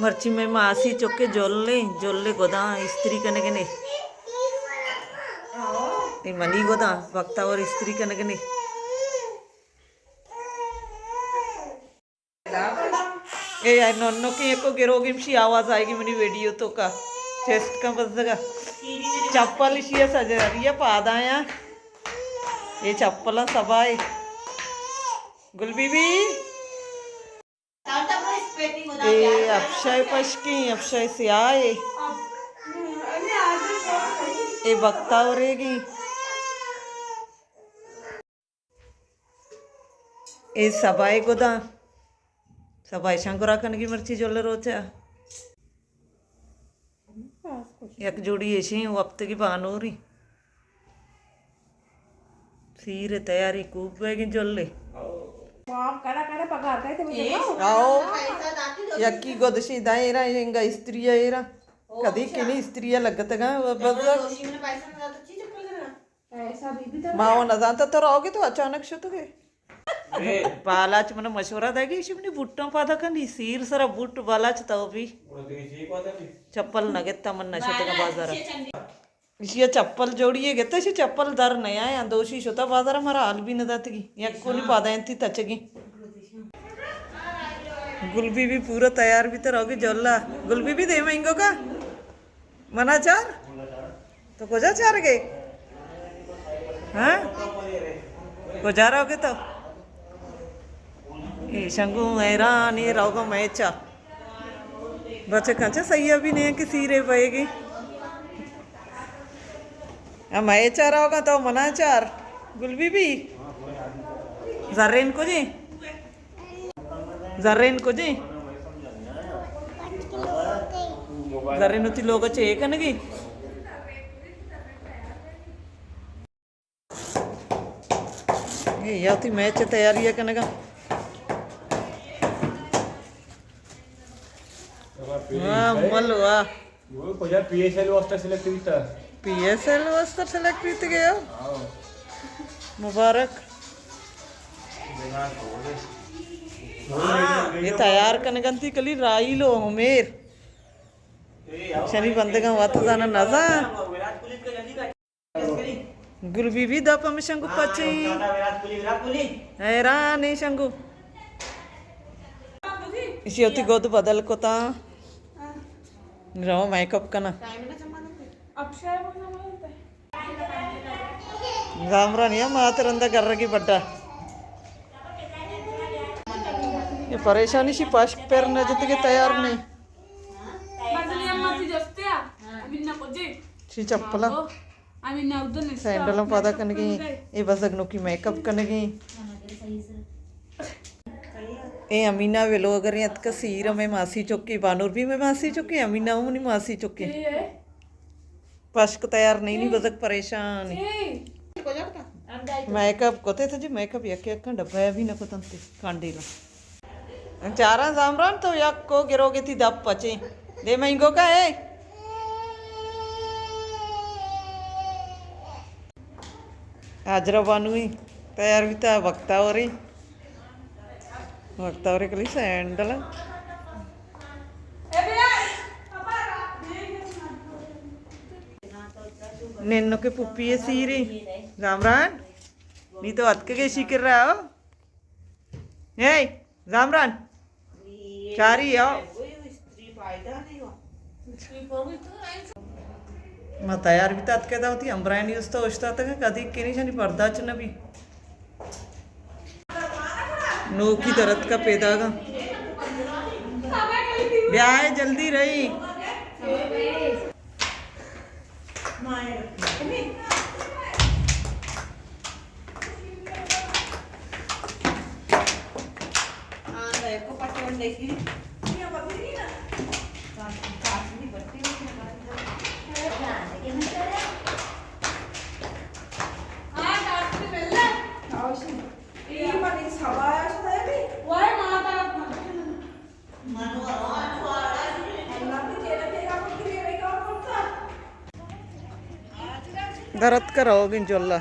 مرچی مئے ماسی چکے جلیں، جلے گداں استری کنگنے۔ اے منی گداں، بختاور استری کنگنے۔ اے ننکیں یکو گروگی، مشی آواز آئیگی منی ویڈیو توکا۔ چیسٹ کن بزگا۔ چپل اشی سجاری پادایاں۔ اے چپلاں سبائے۔ گل بی بی۔ اے افشائے پشکیں، افشائے سیاہے۔ اے بختاوریگیں۔ اے سبائے گداں۔ سبائے شنگرا کنگی مرچی جل روچا۔ یک جوڑی ایشیں و ہفتگی بانوری۔ سیر تیاری کوب بیگیں جلے۔ آؤ۔ یکی گدشی دائرہ انگا استری ایرا۔ کدی کنی استری لگتگا بزگ۔ ما و نزانتا تو راوگے تو اچانک شتگے۔ بالاچ من مشورہ دگی، ایشی منی بوٹاں پادا کنی، سیر سرا بوٹ بالاچ تو بھی۔ چپل نہ گتا من نہ شتگا بازارا۔ ایشی چپل جوڑی ہے گتا، ایشی چپل در نیا ہے، دوشی شتا بازارا مارا حال بھی نہ داتگی۔ یک کونی پادا انتی تچگی۔ گل بی بی پورا تیار بیتا روگی جلا۔ گل بی بی دے مہنگو کا؟ منا چار؟ تو کجا چارگے؟ ہاں؟ کجا روگے تو؟ اے شنگو حیران، اے روگا میچا۔ بچے کنچا صحیح ابھی نہیں کہ سیرے پئے گی۔ ہاں، میچا روگا تو منا چار۔ گل بی بی۔ زرین کجے؟ زرین کجے؟ زرین وتی لوگ چے کنگی؟ اے یا وتی میچ تیاری کنگا۔ واہ، مل واہ۔ وہ کجا پی ایس ایل واسطہ سلیکٹ بیتا؟ پی ایس ایل واسطہ سلیکٹ بیت گیا؟ ہاں۔ مبارک۔ اے تیار کنگ انتی کلی راہیل و عمیر۔ شنی بندگاں وت زاناں نزان۔ گل بی بی دپ ہمے شنگو پچیں۔ حیران ایں شنگو۔ ایشی وتی گد بدل کتاں۔ رو میک اپ کناں۔ زامرانی ہم آت رندا گرگی بڈا۔ اے پریشانی شی پشک پر نہ جتگے تیار نہیں۔ شی چپلا۔ سینڈل پادا کنگی۔ اے بزگ نوکی میک اپ کنگی۔ اے امینہ ویلوگر اتکا سیر میں ماسی چکی، بانور بھی میں ماسی چکی، امینہ ہم منی ماسی چکی۔ پشک تیار نہیں نی بزگ پریشان۔ میک اپ کتے تھے جی، میک اپ یک یک ڈبہ بھی نہ کتن تے کانڈیلا۔ چاراں زامران تو یک کو گروگے تھی دپ پچیں۔ دے مہنگو کا ہے۔ حاجرہ بانوئی تیار بیتا وقتا ورے۔ وقتا ورے کلی سینڈل۔ نینو کے پپی سیری۔ زامران۔ نی تو اتکگے شی کر رہا ہو۔ اے زامران، چاری آؤ۔ ما تیار بیتا اتکے دا وتی امبرانی استا اوشتاتگا، کدی کنی شنی پردہ چ نبی۔ نوکی درت کا پیداگا۔ بیائے جلدی رہی۔ درت کرو گن جلا۔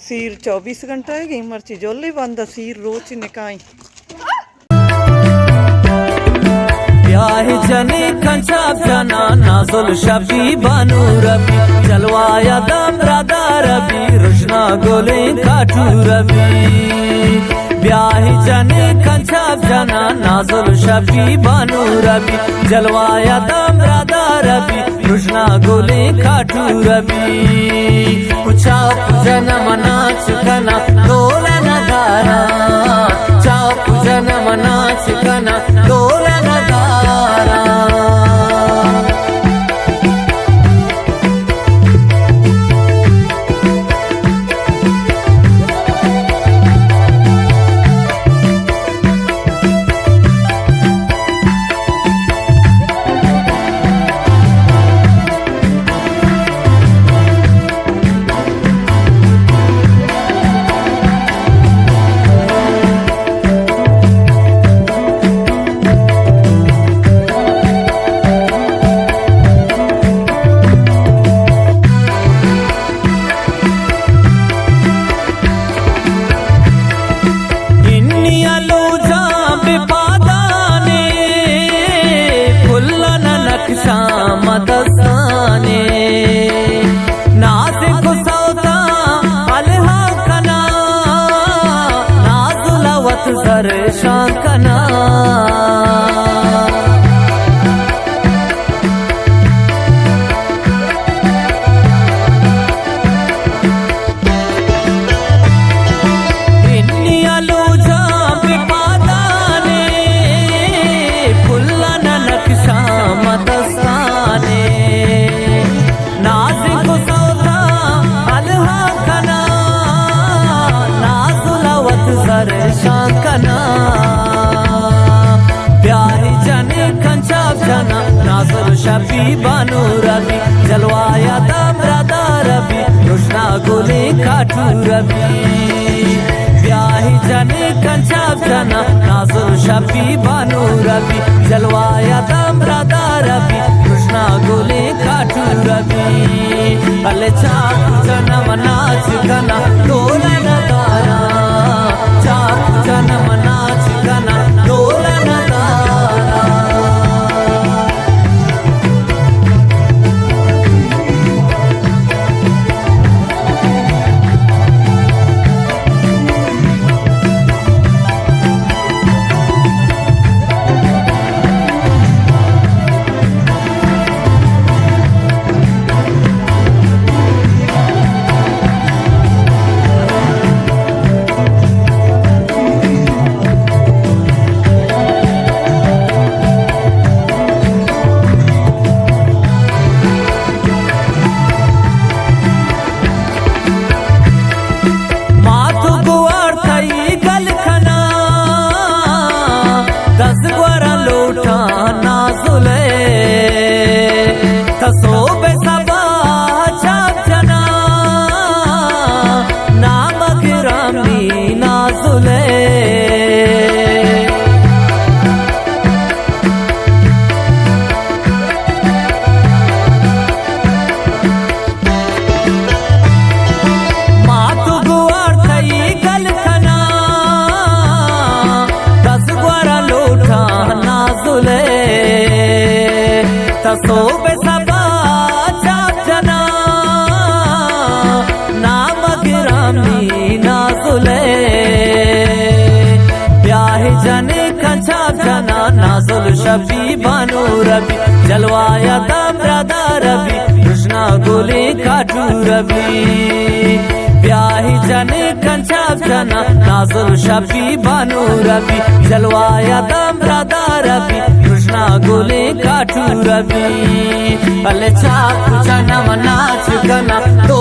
سیر چوبیس گھنٹہ ہے گئی، مرچی جولی بند، سیر روچ نکائیں۔ بیاہ جنی کنچاب جنا، نازل شبی بانور بی، جلوہ یا دام برادار بی، رشنا گلیں کاٹور بی۔ بیاہ جنی کنچاب جنا، نازل شبی بانور بی، جلوہ یا دام برادار بی، رژنا گلیں کاٹور بی۔ چاپ جنم ناچ کنا ڈول ندارا، چاپ جنم ناچ کنا ڈول ندارا۔ انی الوجاں بہ پادانے، پلن نقشاں مدستانے۔ نازک سوتاں الہاں کناں، نازل وت زرشاں کناں۔ انی الوجاں بہ پادانے، پلن نقشاں مدستانے۔ نازک سوتاں الہاں کناں، نازل وت زرشاں کناں۔ بیاہ جنی کنچاب جنا، نازل شبی بانور بی، جلوہ یا دام برادار بی، رژنا گلیں کاٹور بی۔ بیاہ جنی کنچاب جنا، نازل شبی بانور بی، جلوہ یا دام برادار بی، رژنا گلیں کاٹو ربی، پل چاپ جنم ناچ کنا ڈول ندارا، چاپ جنم ناچ کنا ڈول ندارا۔ ما تو گوار تئی گل کنا، دست گورا لوٹا نازلے، تسو بے سبا چاپ جنا، نام گرامی نازلے۔ ما تو گوار تئی گل کنا، دست گورا لوٹا نازلے، تسو بے سبا چاپ جنا، نام گرامی نازلے۔ بیاہ جنے کچا جنا نازل شبی بانو ربی، جلوہ یا دم ردا ربی، رشنا گلیں کاٹو ربی۔ بیاہ جنے کنچا جنا نازل شبی بانو ربی، جلوہ یا دم ردا ربی، رشنا گلیں کاٹو ربی۔ پل چاپ جنم ناچ کنا تو